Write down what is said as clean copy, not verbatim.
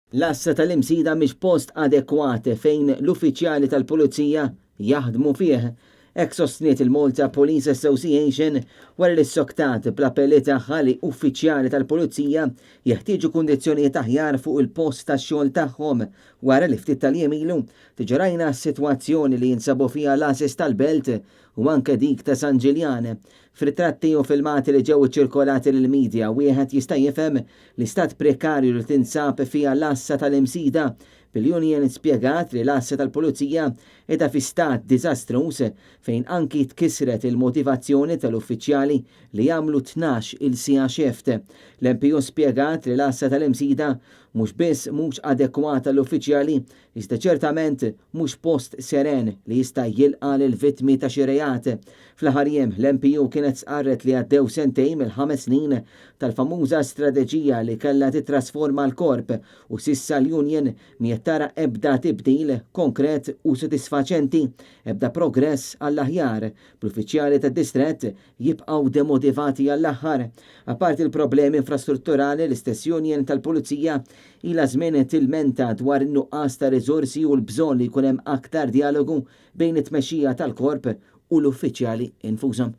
L-għassa tal-Imsida mhix post adekwat fejn l-uffiċjali tal-Pulizija jaħdmu fih. Hekk sostniet il-Malta Police Association wara li ssoktat bl-appelli tagħha li uffiċjali tal-Pulizija jeħtieġu kundizzjonijiet aħjar fuq il-post tax-xogħol tagħhom wara li ftit tal-jiem ilu diġà rajna s-sitwazzjoni li jinsabu fiha l-għases tal-Belt u anke dik ta' San Ġiljan. F'ritratti u filmati li ġew iċċirkolati lill-media wieħed jista' jifhem l-istat prekarju li tinsab fiha l-għassa tal-Imsida, bil-union spjegat li l-għassa tal-Pulizija qiegħda fi stat diżastruż fejn anki tkissret il-motivazzjoni tal-uffiċjali li jagħmlu 12-il siegħa shift. L-MPU spjegat li l-għassa tal-Imsida mhux biss mhux adekwata għall-uffiċjali iżda ċertament mhux post seren li jista' jilqa' lill-vittmi ta' xi reat. Fl-aħħar jiem, l-MPU kienet stqarret li għaddew sentejn mill-ħames snin tal-famuża strateġija li kellha tittrasforma l-Korp u s'issa l-union mhi qed tara ebda tibdil konkret u sodisfaċenti, ebda progress għall-aħjar, bl-uffiċjali tad-distrett jibqgħu demotivati għall-aħħar. Apparti l-problemi infrastrutturali, l-istess union tal-Pulizija ilha żmien tilmenta dwar in-nuqqas ta' riżorsi u l-bżonn li jkun hemm aktar djalogu bejn it-tmexxija tal-Korp u l-uffiċjali infushom.